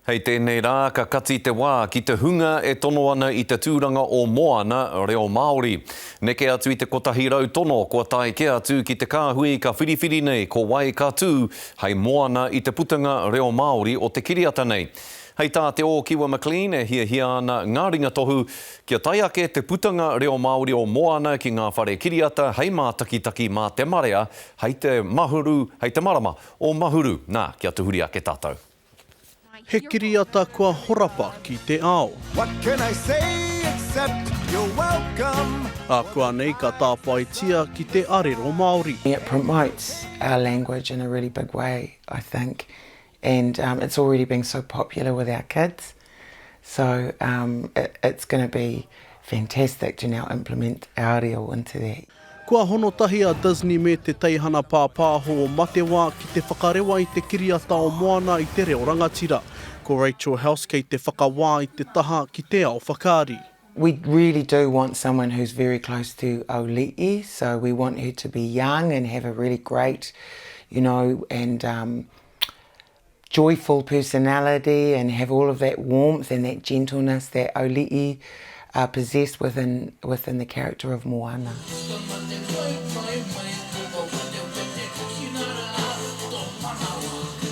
Hei tēnei rā ka kati te wā ki te hunga e tono ana i te tūranga o Moana, reo Māori. Neke atu i te 100 tono kua tae kē atu ki te kāhui ka whiriwhiri nei ko wai ka tū hei Moana i te putanga reo Māori o te kiriata nei. Hei tā Te Ōkiwa McLean e hiahia ana ngā ringatohu kia tae ake te putanga reo Māori o Moana ki ngā whare kiriata hei mātakitaki mā te marea hei te Mahuru, hei te marama o Mahuru. Nā, kia tuhuri ake tātou. He kiriata kua horapa ki te ao. What can I say except you're welcome. Ākuanei ka tāpaetia ki te arero Māori. It promotes our language in a really big way, I think, and it's already been so popular with our kids, so it's gonna be fantastic to now implement our reo into that. Kua hono tahi a Disney me te teihana pāpāho o Matewa ki te whakarewa i te kiriata o Moana i te reo rangatira. Ko Rachel House kei te whakawā i te taha ki te ao whakaari. We really do want someone who's very close to Auli'i, so we want her to be young and have a really great, you know, and um, joyful personality and have all of that warmth and that gentleness that Auli'i uh, possessed within, within the character of Moana.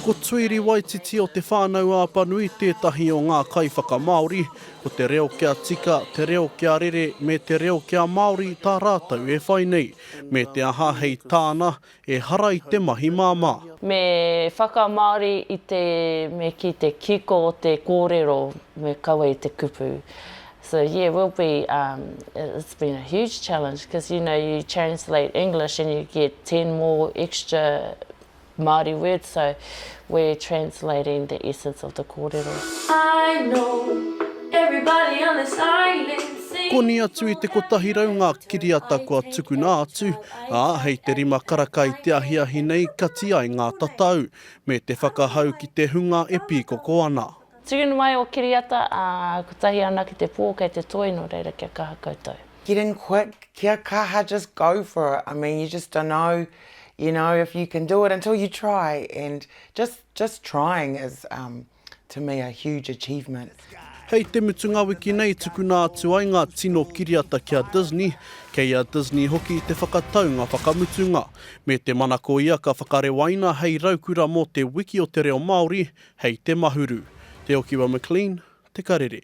Ko Tuiri Waititi o Te Whānau-a-Apanui tētahi o ngā kaiwhakamāori, ko te reo kia tika, te reo kia rere me te reo kia Māori tā rātou e whai nei. Me te aha hei tāna, Ehara i te mahi māmā. Me whakamāori i te, me kī te kiko o te kōrero, me kaua i te kupu. So yeah, we'll be, um, it's been a huge challenge because you know you translate English and you get 10 more extra Māori words, so we're translating the essence of the kōrero. I know everybody on this island sings. Koni atu i te 100 ngā kiriata kua tukuna atu, ā, hei te rima karaka i te ahiahi nei kati ai ngā tatau, me te whakahau ki te hunga e pīkoko ana. Tukuna mai o kiriata, ā, kotahi anake te pō kei te toi, nō reira kia kaha koutou. Get in quick, kia kaha, just go for it, I mean you just don't know, you know, if you can do it until you try and just, just trying is um, to me a huge achievement. Hei te mutunga wiki nei tukuna atu ai ngā tino kiriata ki a Disney, kei a Disney hoki te whakataunga whakamutunga. Me te manako ia ka whakarewaina hei raukura mō te Wiki o te Reo Māori hei te Mahuru. Te Okiwa McLean, Te Karere.